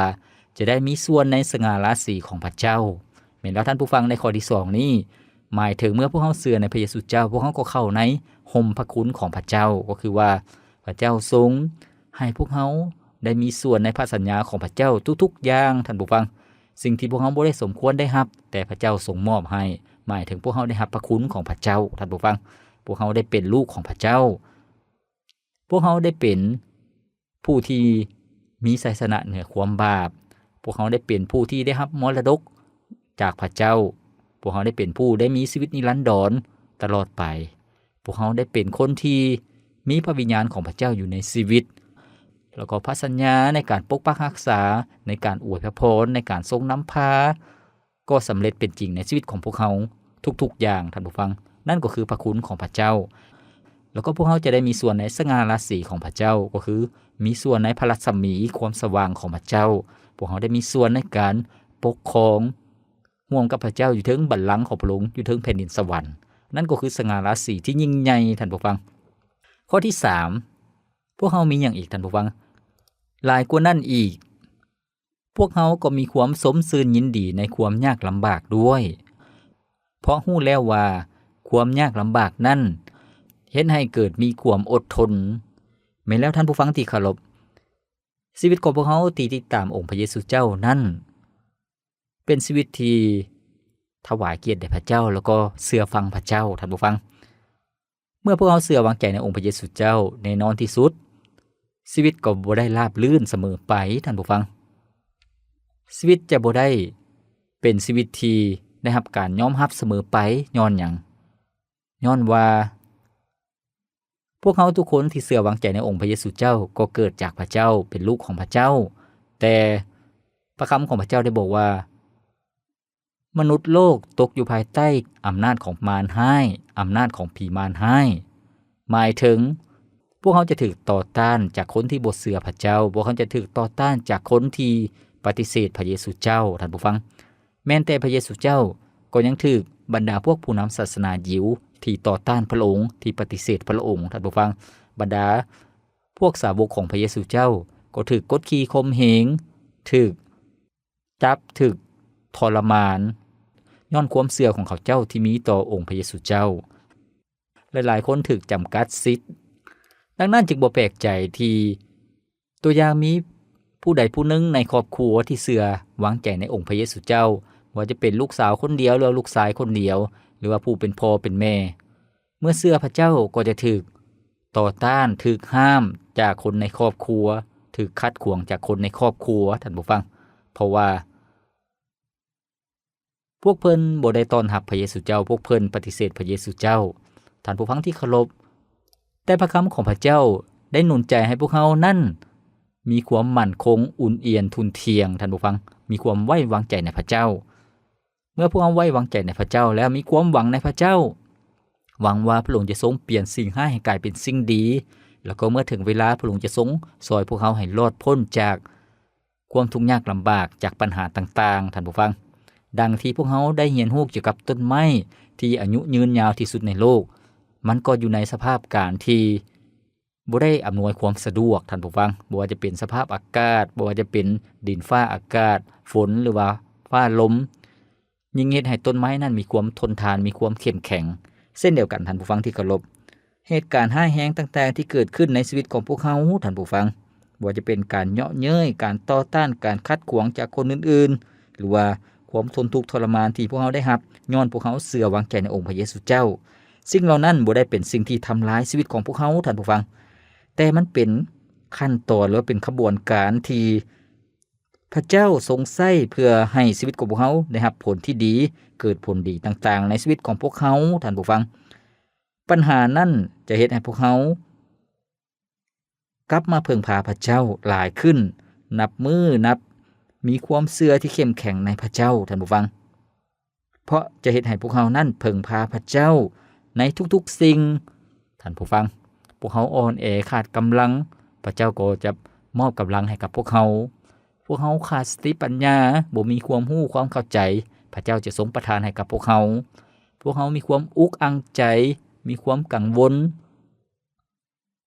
ຈະໄດ້ມີສ່ວນໃນສະຫງ່າລາສີຂອງພະເຈົ້າ. ແມ່ນແລ້ວທ່ານຜູ້ຟັງ, ໃນຂໍ້ທີສອງນີ້ ໝາຍເຖິງເມື່ອພວກເຮົາເຊື່ອໃນພະເຢຊູເຈົ້າ, ພວກເຮົາກໍເຂົ້າໃນຮົ່ມພະຄຸນຂອງພະເຈົ້າ, ກໍຄືວ່າພະເຈົ້າຊົງໃຫ້ພວກເຮົາໄດ້ມີສ່ວນໃນພະສັນຍາຂອງພະເຈົ້າທຸກໆຢ່າງ, ທ່ານຜູ້ຟັງ. ສິ່ງທີ່ພວກເຮົາບໍ່ໄດ້ສົມຄວນໄດ້ຮັບ, ແຕ່ພະເຈົ້າຊົງມອບໃຫ້, ໝາຍເຖິງພວກເຮົາໄດ້ຮັບພະຄຸນຂອງພະເຈົ້າ, ທ່ານຜູ້ຟັງ. ພວກເຮົາໄດ້ເປັນລູກຂອງພະເຈົ້າ. ພວກເຮົາໄດ້ເປັນຜູ້ທີ່ມີໄຊຊະນະເໜືອຄວາມບາບ. ພວກເຮົາໄດ້ເປັນຜູ້ທີ່ໄດ້ຮັບມໍລະດົກຈາກພະເຈົ້າ. ພວກເຮົາໄດ້ເປັນຜູ້ໄດ້ມີຊີວິດນິລັນດອນຕະຫຼອດໄປ. ພວກເຮົາໄດ້ເປັນຄົນທີ່ມີພະວິນຍານຂອງພະເຈົ້າຢູ່ໃນຊີວິດ, ແລ້ວກໍພະສັນຍາໃນການປົກປັກຮັກສາ, ໃນການອວຍພະພອນ, ໃນການຊົງນຳພາ ກໍສຳເລັດເປັນຈິງໃນຊີວິດຂອງພວກເຮົາທຸກໆຢ່າງ, ທ່ານຜູ້ຟັງ. ນັ້ນກໍຄືພະຄຸນຂອງພະເຈົ້າ. ແລ້ວກໍພວກເຮົາຈະໄດ້ມີສ່ວນໃນສະຫງ່າລາສີຂອງພະເຈົ້າ, ກໍຄືມີສ່ວນໃນພະລັດສະໝີຄວາມສະຫວ່າງຂອງພະເຈົ້າ. ພວກເຮົາໄດ້ມີສ່ວນໃນການປົກຄອງຮ່ວມກັບພະເຈົ້າຢູ່ເທິງບັນລັງຂອງພະອົງ, ຢູ່ເທິງແຜ່ນດິນສະຫວັນ. ນັ້ນກໍຄືສະຫງ່າລາສີທີ່ຍິ່ງໃຫຍ່, ທ່ານຜູ້ຟັງ. ຂໍ້ທີສາມ, ພວກເຮົາມີຫຍັງອີກ, ທ່ານຜູ້ຟັງ? ຫຼາຍກວ່ານັ້ນອີກ, ພວກເຮົາກໍມີຄວາມຊົມຊື່ນຍິນດີໃນຄວາມຍາກລຳບາກດ້ວຍ, ເພາະຮູ້ແລ້ວວ່າຄວາມຍາກລຳບາກນັ້ນເຮັດໃຫ້ເກີດມີຄວາມອົດທົນ. ແມ່ນແລ້ວ, ທ່ານຜູ້ຟັງທີ່ເຄົາລົບ, ຊີວິດຂອງພວກເຮົາທີ່ຕິດຕາມອົງພະເຢຊູເຈົ້ານັ້ນ ເປັນຊີວິດທີ່ຖວາຍກຽດແດ່ພະເຈົ້າ ແລ້ວກໍເຊື່ອຟັງພະເຈົ້າ, ທ່ານຜູ້ຟັງ. ເມື່ອພວກເຮົາເຊື່ອວາງໃຈໃນອົງພະເຢຊູເຈົ້າ, ແນ່ນອນທີ່ສຸດ, ຊີວິດກໍບໍ່ໄດ້ລາບລື່ນສະເໝີໄປ, ທ່ານຜູ້ຟັງ. ຊີວິດຈະບໍ່ໄດ້ເປັນຊີວິດທີ່ໄດ້ຮັບການຍອມຮັບສະເໝີໄປ. ຍ້ອນຫຍັງ? ຍ້ອນວ່າພວກເຮົາທຸກຄົນທີ່ເຊື່ອວາງໃຈໃນອົງພະເຢຊູເຈົ້າ ກໍເກີດຈາກພະເຈົ້າ, ເປັນລູກຂອງພະເຈົ້າ. ແຕ່ພະຄຳຂອງພະເຈົ້າໄດ້ບອກວ່າ ມະນຸດໂລກຕົກຢູ່ພາຍໃຕ້ອຳນາດຂອງມານຮ້າຍ, ອຳນາດຂອງຜີມານຮ້າຍ. ໝາຍເຖິງ ພວກເຮົາຈະຖືກຕໍ່ຕ້ານຈາກຄົນທີ່ບໍ່ເຊື່ອພະເຈົ້າ, ພວກເຮົາຈະຖືກຕໍ່ຕ້ານຈາກຄົນທີ່ປະຕິເສດພະເຢຊູເຈົ້າ, ທ່ານຜູ້ຟັງ. ແມ່ນແຕ່ພະເຢຊູເຈົ້າກໍຍັງຖືກບັນດາພວກຜູ້ນຳສາສະໜາຢິວທີ່ຕໍ່ຕ້ານພະອົງ, ທີ່ປະຕິເສດພະອົງ, ທ່ານຜູ້ຟັງ. ບັນດາພວກສາວົກຂອງພະເຢຊູເຈົ້າກໍຖືກກົດຂີ່ຂົ່ມເຫງ, ຖືກ ຈັບ, ຖືກທໍລະມານ ຍ້ອນຄວາມເຊື່ອຂອງເຂົາເຈົ້າທີ່ມີຕໍ່ອົງພະເຢຊູເຈົ້າ. ຫຼາຍໆຄົນຖືກຈຳກັດສິດ. ດັ່ງນັ້ນຈຶ່ງບໍ່ແປກໃຈທີ່ຕົວຢ່າງມີຜູ້ໃດຜູ້ໜຶ່ງໃນຄອບຄົວທີ່ເຊື່ອວາງໃຈໃນອົງພະເຢຊູເຈົ້າ, ບໍ່ວ່າຈະເປັນລູກສາວຄົນດຽວ ຫຼືວ່າລູກຊາຍຄົນດຽວ ຫຼືວ່າຜູ້ເປັນພໍ່ເປັນແມ່, ເມື່ອເຊື່ອພະເຈົ້າກໍຈະຖືກຕໍ່ຕ້ານ, ຖືກຫ້າມຈາກຄົນໃນຄອບຄົວ, ຖືກຂັດຂວາງຈາກຄົນໃນຄອບຄົວ, ທ່ານຜູ້ຟັງ. ເພາະວ່າພວກເພິ່ນບໍ່ໄດ້ຕ້ອນຮັບພະເຢຊູເຈົ້າ, ພວກເພິ່ນປະຕິເສດພະເຢຊູເຈົ້າ. ທ່ານຜູ້ຟັງທີ່ເຄົາລົບ, ແຕ່ພະຄຳຂອງພະເຈົ້າໄດ້ໜູນໃຈໃຫ້ພວກເຮົານັ້ນມີຄວາມໝັ້ນຄົງ, ອຸ່ນອຽນ, ທຸ່ນທ່ຽງ, ທ່ານຜູ້ຟັງ, ມີຄວາມໄວ້ວາງໃຈໃນພະເຈົ້າ. ເມື່ອພວກເຮົາໄວ້ວາງໃຈໃນພະເຈົ້າແລ້ວ ມີຄວາມຫວັງໃນພະເຈົ້າ, ຫວັງວ່າພະອົງຈະຊົງປ່ຽນສິ່ງຮ້າຍໃຫ້ກາຍເປັນສິ່ງດີ, ແລ້ວກໍເມື່ອເຖິງເວລາ ພະອົງຈະຊົງຊ່ອຍພວກເຮົາໃຫ້ລອດພົ້ນຈາກຄວາມທຸກຍາກລຳບາກ, ຈາກບັນຫາຕ່າງໆ, ທ່ານຜູ້ຟັງ. ດັ່ງທີ່ພວກເຮົາໄດ້ຮຽນຮູ້ກ່ຽວກັບຕົ້ນໄມ້ທີ່ອາຍຸຍືນຍາວທີ່ສຸດໃນໂລກ, ມັນກໍຢູ່ໃນສະພາບການທີ່ ບໍ່ໄດ້ອຳນວຍຄວາມສະດວກ, ທ່ານຜູ້ຟັງ, ບໍ່ວ່າຈະເປັນສະພາບອາກາດ, ບໍ່ວ່າຈະເປັນດິນຟ້າອາກາດ, ຝົນ ຫຼືວ່າຟ້າລົມ, ຍິ່ງເຮັດໃຫ້ຕົ້ນໄມ້ນັ້ນມີຄວາມທົນທານ, ມີຄວາມເຂັ້ມແຂງ. ເຊັ່ນດຽວກັນ, ທ່ານຜູ້ຟັງທີ່ເຄົາລົບ, ເຫດການຮ້າຍແຮງຕ່າງໆທີ່ເກີດຂຶ້ນໃນຊີວິດຂອງພວກເຮົາ, ທ່ານຜູ້ຟັງ, ບໍ່ວ່າຈະເປັນການເຍາະເຍີ້ຍ, ການຕໍ່ຕ້ານ, ການຂັດຂວາງຈາກຄົນອື່ນໆ, ຫຼືວ່າຄວາມທົນທຸກທໍລະມານທີ່ພວກເຮົາໄດ້ຮັບ, ຍ້ອນພວກເຮົາເຊື່ອວາງໃຈໃນອົງພະເຢຊູເຈົ້າ. ສິ່ງເຫຼົ່ານັ້ນບໍ່ໄດ້ເປັນສິ່ງທີ່ທຳລາຍຊີວິດຂອງພວກເຮົາ, ທ່ານຜູ້ຟັງ, ແຕ່ມັນເປັນຂັ້ນຕອນ ຫຼືວ່າເປັນຂະບວນການທີ່ພະເຈົ້າຊົງໃຊ້ເພື່ອໃຫ້ຊີວິດຂອງພວກເຮົາໄດ້ຮັບຜົນທີ່ດີ, ເກີດຜົນດີຕ່າງໆໃນຊີວິດຂອງພວກເຮົາ, ທ່ານຜູ້ຟັງ. ບັນຫານັ້ນຈະເຮັດໃຫ້ພວກເຮົາ ກັບມາເພິ່ງພາພະເຈົ້າຫຼາຍຂຶ້ນ, ນັບມື້ນັບ ມີຄວາມເຊື່ອທີ່ເຂັ້ມແຂງໃນພະເຈົ້າ, ທ່ານຜູ້ຟັງ, ເພາະຈະເຮັດໃຫ້ພວກເຮົານັ້ນເພິ່ງພາພະເຈົ້າໃນທຸກໆສິ່ງ. ທ່ານຜູ້ຟັງ, ພວກເຮົາອ່ອນແອຂາດກຳລັງ, ພະເຈົ້າກໍຈະມອບກຳລັງໃຫ້ກັບພວກເຮົາ. ພວກເຮົາຂາດສະຕິປັນຍາ, ບໍ່ມີຄວາມຮູ້ຄວາມເຂົ້າໃຈ, ພະເຈົ້າຈະຊົງປະທານໃຫ້ກັບພວກເຮົາ. ພວກເຮົາມີຄວາມອຸກອັ່ງໃຈ, ມີຄວາມກັງວົນ,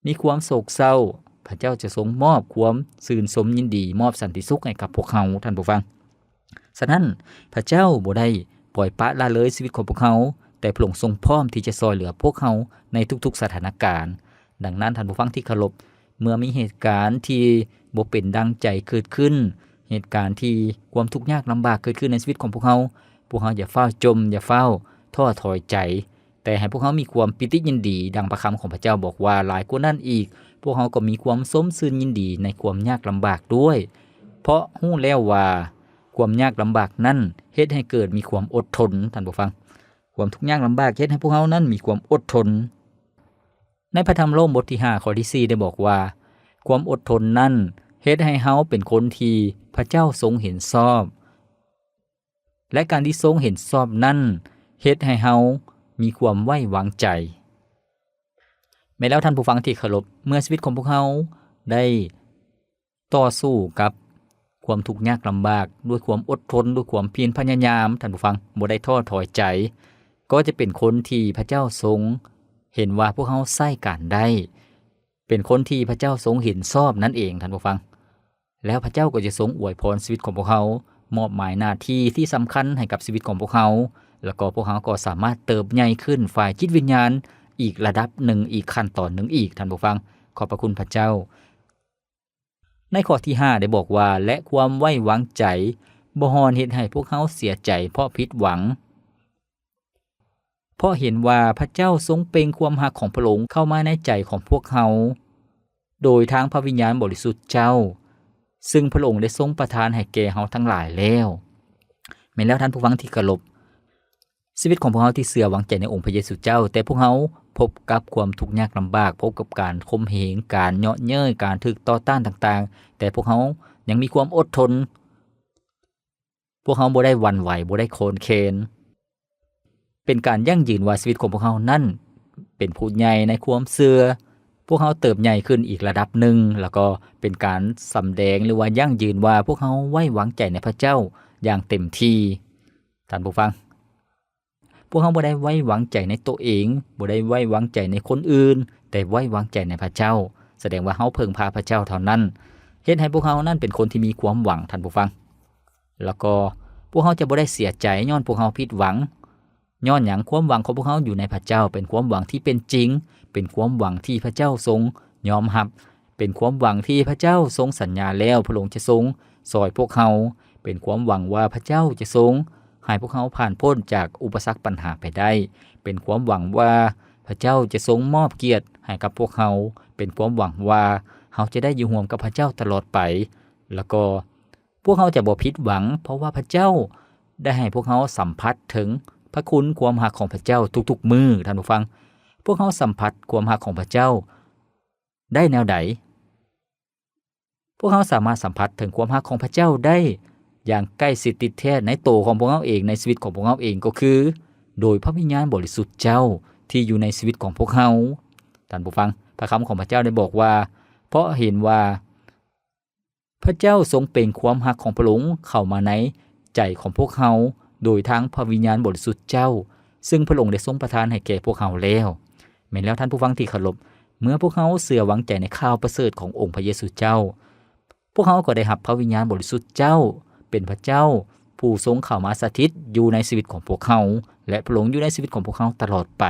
ມີຄວາມໂສກເສົ້າ, ພະເຈົ້າຈະຊົງມອບຄວາມຊື່ນຊົມຍິນດີ, ມອບສັນຕິສຸກໃຫ້ກັບພວກເຮົາ, ທ່ານຜູ້ຟັງ. ສະນັ້ນ, ພະເຈົ້າບໍ່ໄດ້ປ່ອຍປະລະເລີຍຊີວິດຂອງພວກເຮົາ, ແຕ່ພະອົງຊົງພ້ອມທີ່ຈະຊ່ອຍເຫຼືອພວກເຮົາໃນທຸກໆສະຖານະການ. ດັ່ງນັ້ນ, ທ່ານຜູ້ຟັງທີ່ເຄົາລົບ, ເມື່ອມີເຫດການທີ່ບໍ່ເປັນດັ່ງໃຈເກີດຂຶ້ນ, ເຫດການທີ່ຄວາມທຸກຍາກລຳບາກເກີດຂຶ້ນໃນຊີວິດຂອງພວກເຮົາ, ພວກເຮົາຢ່າຟ້າວຈົມ, ຢ່າຟ້າວທໍ້ຖອຍໃຈ. ແຕ່ໃຫ້ພວກເຮົາມີຄວາມປີຕິຍິນດີ, ດັ່ງພະຄຳຂອງພະເຈົ້າບອກວ່າ, ຫຼາຍກວ່ານັ້ນອີກ, ພວກເຮົາກໍມີຄວາມຊົມຊື່ນຍິນດີໃນຄວາມຍາກລຳບາກດ້ວຍ ເພາະຮູ້ແລ້ວວ່າຄວາມຍາກລຳບາກນັ້ນເຮັດໃຫ້ເກີດມີຄວາມອົດທົນ. ທ່ານຜູ້ຟັງ, ຄວາມທຸກຍາກລຳບາກເຮັດໃຫ້ພວກເຮົານັ້ນມີຄວາມອົດທົນ. ໃນພະທຳໂຣມບົດທີຫ້າ ຂໍ້ທີສີ່ ໄດ້ບອກວ່າ ຄວາມອົດທົນນັ້ນເຮັດໃຫ້ເຮົາເປັນຄົນທີ່ພະເຈົ້າຊົງເຫັນຊອບ ແລະ ການທີ່ຊົງເຫັນຊອບນັ້ນເຮັດໃຫ້ເຮົາມີຄວາມໄວ້ວາງໃຈ. ແມ່ນແລ້ວທ່ານຜູ້ຟັງທີ່ເຄົາລົບ, ເມື່ອຊີວິດຂອງພວກເຮົາໄດ້ຕໍ່ສູ້ກັບຄວາມທຸກຍາກລຳບາກດ້ວຍຄວາມອົດທົນ, ດ້ວຍຄວາມພຽນພະຍາຍາມ, ທ່ານຜູ້ຟັງ, ບໍ່ໄດ້ທໍ້ຖອຍໃຈ, ກໍຈະເປັນຄົນທີ່ພະເຈົ້າຊົງເຫັນວ່າພວກເຮົາໃຊ້ການໄດ້, ເປັນຄົນທີ່ພະເຈົ້າຊົງເຫັນຊອບນັ້ນເອງ, ທ່ານຜູ້ຟັງ. ແລ້ວພະເຈົ້າກໍຈະຊົງອວຍພອນຊີວິດຂອງພວກເຮົາ, ມອບໝາຍໜ້າທີ່ທີ່ສຳຄັນໃຫ້ກັບຊີວິດຂອງພວກເຮົາ, ແລ້ວກໍພວກເຮົາກໍສາມາດເຕີບໃຫຍ່ຂຶ້ນຝ່າຍຈິດວິນຍານອີກລະດັບໜຶ່ງ, ອີກຂັ້ນຕອນໜຶ່ງອີກ, ທ່ານຜູ້ຟັງ. ຂອບພະຄຸນພະເຈົ້າ. ໃນຂໍ້ທີຫ້າໄດ້ບອກວ່າ, ແລະ ຄວາມໄວ້ວາງໃຈບໍ່ຮອນເຮັດໃຫ້ພວກເຮົາເສຍໃຈເພາະຜິດຫວັງ. ເພາະເຫັນວ່າພະເຈົ້າຊົງເປັ່ງຄວາມຮັກຂອງພະອົງເຂົ້າມາໃນໃຈຂອງພວກເຮົາ ໂດຍທາງພະວິນຍານບໍລິສຸດເຈົ້າ ຊຶ່ງພະອົງໄດ້ຊົງປະທານໃຫ້ແກ່ເຮົາທັງຫຼາຍແລ້ວ. ແມ່ນແລ້ວທ່ານຜູ້ຟັງທີ່ເຄົາລົບ, ຊີວິດຂອງພວກເຮົາທີ່ເຊື່ອວາງໃຈໃນອົງພະເຢຊູເຈົ້າ, ແຕ່ພວກເຮົາພົບກັບຄວາມທຸກຍາກລຳບາກ, ພົບກັບການຂົ່ມເຫງ, ການເຍາະເຍີ້ຍ, ການຖືກຕໍ່ຕ້ານຕ່າງໆ, ແຕ່ພວກເຮົາຍັງມີຄວາມອົດທົນ. ພວກເຮົາບໍ່ໄດ້ຫວັ່ນໄຫວ, ບໍ່ໄດ້ໂຄນເຄນ. ເປັນການຢັ້ງຢືນວ່າຊີວິດຂອງພວກເຮົານັ້ນເປັນຜູ້ໃຫຍ່ໃນຄວາມເຊື່ອ. ພວກເຮົາເຕີບໃຫຍ່ຂຶ້ນອີກລະດັບໜຶ່ງ, ແລ້ວກໍເປັນການສຳແດງ ຫຼືວ່າຢັ້ງຢືນວ່າພວກເຮົາໄວ້ວາງໃຈໃນພະເຈົ້າຢ່າງເຕັມທີ່. ທ່ານຜູ້ຟັງ, ພວກເຮົາບໍ່ໄດ້ໄວ້ວາງໃຈໃນໂຕເອງ, ບໍ່ໄດ້ໄວ້ວາງໃຈໃນຄົນອື່ນ, ແຕ່ໄວ້ວາງໃຈໃນພະເຈົ້າ. ສະແດງວ່າເຮົາເພິ່ງພາພະເຈົ້າເທົ່ານັ້ນ. ເຮັດໃຫ້ພວກເຮົານັ້ນເປັນຄົນທີ່ມີຄວາມຫວັງ, ທ່ານຜູ້ຟັງ. ແລ້ວກໍພວກເຮົາຈະບໍ່ໄດ້ເສຍໃຈຍ້ອນພວກເຮົາຜິດຫວັງ. ຍ້ອນຫຍັງ? ຄວາມຫວັງຂອງພວກເຮົາຢູ່ໃນພະເຈົ້າ ເປັນຄວາມຫວັງທີ່ເປັນຈິງ, ເປັນຄວາມຫວັງທີ່ພະເຈົ້າຊົງຍອມຮັບ, ເປັນຄວາມຫວັງທີ່ພະເຈົ້າຊົງສັນຍາແລ້ວ ພະອົງຈະຊົງຊ່ອຍພວກເຮົາ, ເປັນຄວາມຫວັງວ່າພະເຈົ້າຈະຊົງໃຫ້ພວກເຮົາຜ່ານພົ້ນຈາກອຸປະສັກບັນຫາໄປໄດ້, ເປັນຄວາມຫວັງວ່າພະເຈົ້າຈະຊົງມອບກຽດໃຫ້ກັບພວກເຮົາ, ເປັນຄວາມຫວັງວ່າເຮົາຈະໄດ້ຢູ່ຮ່ວມກັບພະເຈົ້າຕະຫຼອດໄປ, ແລ້ວກໍ ພວກເຮົາຈະບໍ່ຜິດຫວັງ ເພາະວ່າພະເຈົ້າໄດ້ໃຫ້ພວກເຮົາສຳຜັດເຖິງພະຄຸນຄວາມຮັກຂອງພະເຈົ້າທຸກໆມື້. ທ່ານຜູ້ຟັງ, ພວກເຮົາສຳຜັດຄວາມຮັກຂອງພະເຈົ້າໄດ້ແນວໃດ? ພວກເຮົາສາມາດສຳຜັດເຖິງຄວາມຮັກຂອງພະເຈົ້າໄດ້ຢ່າງໃກ້ຊິດຕິດແທດໃນໂຕຂອງພວກເຮົາເອງ, ໃນຊີວິດຂອງພວກເຮົາເອງ, ກໍຄືໂດຍພະວິນຍານບໍລິສຸດເຈົ້າທີ່ຢູ່ໃນຊີວິດຂອງພວກເຮົາ. ທ່ານຜູ້ຟັງ, ພະຄຳຂອງພະເຈົ້າໄດ້ບອກວ່າ, ເພາະເຫັນວ່າ ພະເຈົ້າຊົງເປັ່ງຄວາມຮັກຂອງພະອົງເຂົ້າມາໃນໃຈຂອງພວກເຮົາ ໂດຍທາງພະວິນຍານບໍລິສຸດເຈົ້າ ຊຶ່ງພະອົງໄດ້ຊົງປະທານໃຫ້ແກ່ພວກເຮົາແລ້ວ. ແມ່ນແລ້ວທ່ານຜູ້ຟັງທີ່ເຄົາລົບ, ເມື່ອພວກເຮົາເຊື່ອວາງໃຈໃນຂ່າວປະເສີດຂອງອົງພະເຢຊູເຈົ້າ, ພວກເຮົາກໍໄດ້ຮັບພະວິນຍານບໍລິສຸດເຈົ້າເປັນພະເຈົ້າຜູ້ຊົງເຂົ້າມາສະຖິດຢູ່ໃນຊີວິດຂອງພວກເຮົາ ແລະ ພະອົງຢູ່ໃນຊີວິດຂອງພວກເຮົາຕະຫຼອດໄປ.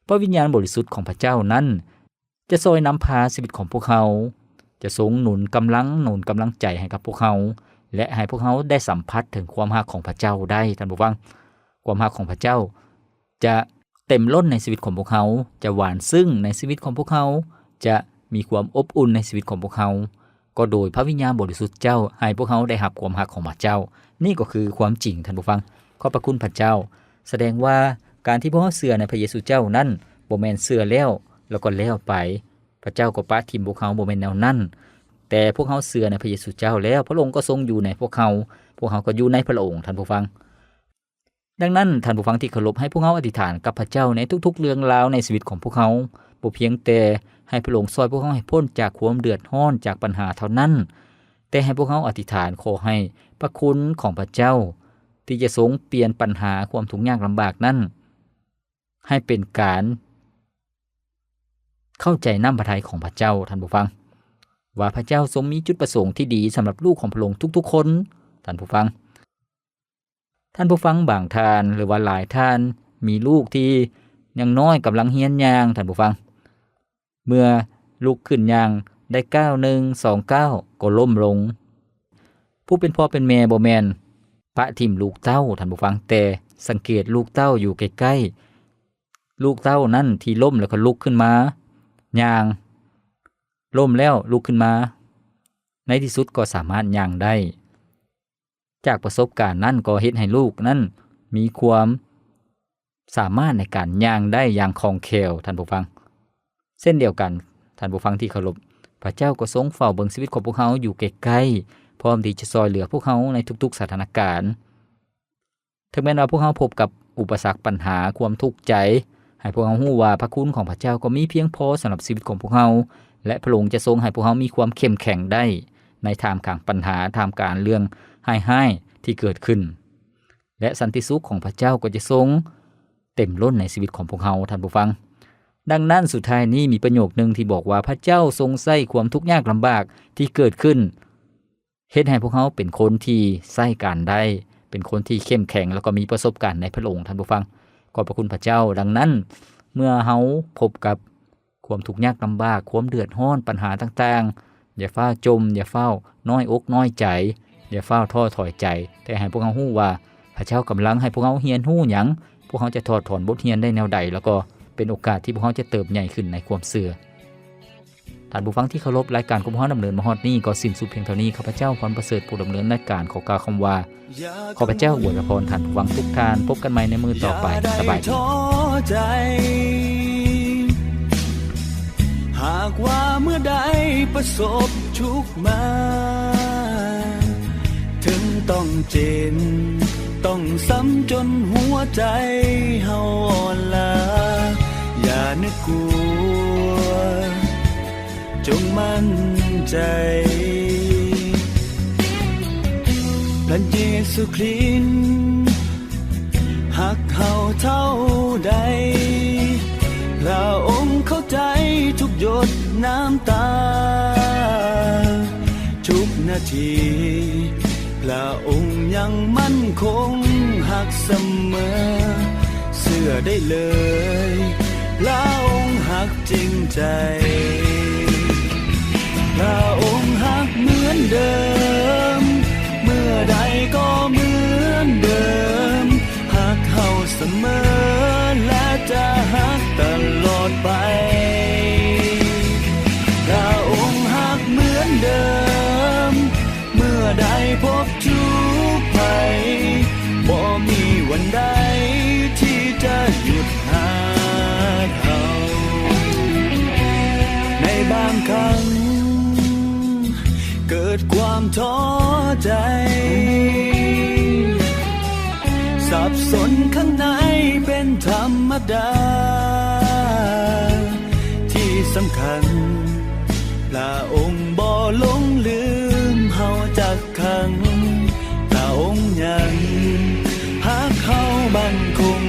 ພະວິນຍານບໍລິສຸດຂອງພະເຈົ້ານັ້ນ ຈະຊ່ອຍນຳພາຊີວິດຂອງພວກເຮົາ, ຈະຊົງໜູນກຳລັງ, ໜູນກຳລັງໃຈໃຫ້ກັບພວກເຮົາ ແລະ ໃຫ້ພວກເຮົາໄດ້ສຳຜັດເຖິງຄວາມຮັກຂອງພະເຈົ້າໄດ້. ທ່ານຜູ້ຟັງ, ຄວາມຮັກຂອງພະເຈົ້າຈະເຕັມລົ້ນໃນຊີວິດຂອງພວກເຮົາ, ຈະຫວານຊຶ້ງໃນຊີວິດຂອງພວກເຮົາ, ຈະມີຄວາມອົບອຸ່ນໃນຊີວິດຂອງພວກເຮົາ, ກໍໂດຍພະວິນຍານບໍລິສຸດເຈົ້າ ໃຫ້ພວກເຮົາໄດ້ຮັບຄວາມຮັກຂອງພະເຈົ້າ. ນີ້ກໍຄືຄວາມຈິງ, ທ່ານຜູ້ຟັງ. ຂອບພະຄຸນພະເຈົ້າ. ສະແດງວ່າການທີ່ພວກເຮົາເຊື່ອໃນພະເຢຊູເຈົ້ານັ້ນ ບໍ່ແມ່ນເຊື່ອແລ້ວ ແລ້ວກໍແລ້ວໄປ, ພະເຈົ້າກໍປະຖິ້ມພວກເຮົາ, ບໍ່ແມ່ນແນວນັ້ນ. ແຕ່ພວກເຮົາເຊື່ອໃນພະເຢຊູເຈົ້າແລ້ວ, ພະອົງກໍຊົງຢູ່ໃນພວກເຮົາ, ພວກເຮົາກໍຢູ່ໃນພະອົງ, ທ່ານຜູ້ຟັງ. ດັ່ງນັ້ນ, ທ່ານຜູ້ຟັງທີ່ເຄົາລົບ, ໃຫ້ພວກເຮົາອະທິຖານກັບພະເຈົ້າໃນທຸກໆເລື່ອງລາວໃນຊີວິດຂອງພວກເຮົາ, ບໍ່ພຽງແຕ່ໃຫ້ພະອົງຊ່ອຍພວກເຮົາໃຫ້ພົ້ນຈາກຄວາມເດືອດຮ້ອນ, ຈາກບັນຫາເທົ່ານັ້ນ, ແຕ່ໃຫ້ພວກເຮົາອະທິຖານຂໍໃຫ້ພະຄຸນຂອງພະເຈົ້າ ທີ່ຈະຊົງປ່ຽນບັນຫາຄວາມທຸກຍາກລຳບາກນັ້ນ ໃຫ້ເປັນການເຂົ້າໃຈນ້ຳພະໄທຂອງພະເຈົ້າ, ທ່ານຜູ້ຟັງ, ວ່າພະເຈົ້າຊົງມີຈຸດປະສົງທີ່ດີສຳລັບລູກຂອງພະອົງທຸກໆຄົນ, ທ່ານຜູ້ຟັງ. ທ່ານຜູ້ຟັງບາງທ່ານ ຫຼືວ່າຫຼາຍທ່ານ ມີລູກທີ່ຍັງນ້ອຍກຳລັງຮຽນຍ່າງ, ທ່ານຜູ້ຟັງ. ເມື່ອລຸກຂຶ້ນຍ່າງໄດ້ກ້າວໜຶ່ງ ສອງກ້າວກໍລົ້ມລົງ. ຜູ້ເປັນພໍ່ເປັນແມ່ບໍ່ແມ່ນປະຖິ້ມລູກເຕົ້າ, ທ່ານຜູ້ຟັງ, ແຕ່ສັງເກດລູກເຕົ້າຢູ່ໃກ້ໆ ລູກເຕົ້ານັ້ນທີ່ລົ້ມແລ້ວກໍລຸກຂຶ້ນມາຍ່າງ. ລົ້ມແລ້ວລຸກຂຶ້ນມາ ໃນທີ່ສຸດກໍສາມາດຍ່າງໄດ້. ຈາກປະສົບການນັ້ນກໍເຮັດໃຫ້ລູກນັ້ນມີຄວາມສາມາດໃນການຍ່າງໄດ້ຢ່າງຄ່ອງແຄ້ວ, ທ່ານຜູ້ຟັງ. ເຊັ່ນດຽວກັນ, ທ່ານຜູ້ຟັງທີ່ເຄົາລົບ, ພະເຈົ້າກໍຊົງເຝົ້າເບິ່ງຊີວິດຂອງພວກເຮົາຢູ່ໃກ້ໆ, ພ້ອມທີ່ຈະຊ່ອຍເຫຼືອພວກເຮົາໃນທຸກໆສະຖານະການ. ເຖິງແມ່ນວ່າພວກເຮົາພົບກັບອຸປະສັກ, ບັນຫາ, ຄວາມທຸກໃຈ, ໃຫ້ພວກເຮົາຮູ້ວ່າພະຄຸນຂອງພະເຈົ້າກໍມີພຽງພໍສຳລັບຊີວິດຂອງພວກເຮົາ, ແລະ ພະອົງຈະຊົງໃຫ້ພວກເຮົາມີຄວາມເຂັ້ມແຂງໄດ້ໃນທ່າມກາງບັນຫາ, ທ່າມກາງເລື່ອງຮ້າຍໆທີ່ເກີດຂຶ້ນ, ແລະ ສັນຕິສຸກຂອງພະເຈົ້າກໍຈະຊົງເຕັມລົ້ນໃນຊີວິດຂອງພວກເຮົາ, ທ່ານຜູ້ຟັງ. ດັ່ງນັ້ນ, ສຸດທ້າຍນີ້ມີປະໂຫຍກໜຶ່ງທີ່ບອກວ່າ ພະເຈົ້າຊົງໃຊ້ຄວາມທຸກຍາກລຳບາກທີ່ເກີດຂຶ້ນ ເຮັດໃຫ້ພວກເຮົາເປັນຄົນທີ່ໃຊ້ການໄດ້, ເປັນຄົນທີ່ເຂັ້ມແຂງ ແລ້ວກໍມີປະສົບການໃນພະອົງ, ທ່ານຜູ້ຟັງ. ຂອບພະຄຸນພະເຈົ້າ. ດັ່ງນັ້ນ, ເມື່ອເຮົາພົບກັບຄວາມທຸກຍາກລຳບາກ, ຄວາມເດືອດຮ້ອນ, ບັນຫາຕ່າງໆ, ຢ່າຟ້າວຈົ່ມ, ຢ່າຟ້າວນ້ອຍອົກນ້ອຍໃຈ, ຢ່າຟ້າວທໍ້ຖອຍໃຈ, ແຕ່ໃຫ້ພວກເຮົາຮູ້ວ່າພະເຈົ້າກຳລັງໃຫ້ພວກເຮົາຮຽນຮູ້ຫຍັງ, ພວກເຮົາຈະຖອດຖອນບົດຮຽນໄດ້ແນວໃດ, ແລ້ວກໍເປັນໂອກາດທີ່ພວກເຮົາຈະເຕີບໃຫຍ່ຂຶ້ນໃນຄວາມເຊື່ອ. ທ່ານຜູ້ຟັງທີ່ເຄົາລົບ, ລາຍການຂອງພວກເຮົາດຳເນີນມາຮອດນີ້ກໍສິ້ນສຸດພຽງເທົ່ານີ້. ຂ້າພະເຈົ້າ ພອນປະເສີດ ຜູ້ດຳເນີນລາຍການ ຂໍກ່າວຄຳວ່າ ຂໍພະເຈົ້າອວຍພະພອນທ່ານຜູ້ຟັງທຸກທ່ານ. ພົບກັນໃໝ່ໃນມື້ຕໍ່ໄປ. ສະບາຍດີ. ຢ່າໄດ້ທໍ້ໃຈ ຫາກວ່າເມື່ອໃດປະສົບທຸກມາ, ເຖິງຕ້ອງເຈັບ ຕ້ອງຊ້ຳຈົນຫົວໃຈເຮົາອ່ອນລາ, ຢ່ານຶກກົວ, ຈົ່ງໝັ້ນໃຈ ພະເຢຊູຄຣິດຮັກເຮົາເທົ່າໃດ. ພະອົງເຂົ້າໃຈທຸກຢົດນ້ຳຕາ, ທຸກນາທີ ພະອົງຍັງໝັ້ນຄົງຮັກສະເໝີ. ເຊື່ອໄດ້ເລີຍ ພະອົງຮັກຈິງໃຈ. ພະອົງຮັກເໝືອນເດີມ, ເມື່ອໃດກໍເໝືອນເດີມ, ຮັກເຮົາສະເໝີ ແລະ ຈະຮັກຕະຫຼອດໄປ. ພະອົງຮັກເໝືອນເດີມ, ເມື່ອໃດພົບທຸກໄພ, ບໍ່ມີວັນໃດທີ່ຈະຢຸດຮັກເຮົາ. ໃນບາງຄັ້ງເກີດຄວາມທໍ້ໃຈ, ສັບສົນຂ້າງໃນເປັນທຳມະດາ. ທີ່ສຳຄັນ ພະອົງບໍ່ຫຼົງລືມເຮົາຈັກຄັ້ງ. ພະອົງຍັງຮັກເຮົາໝັ້ນຄົງ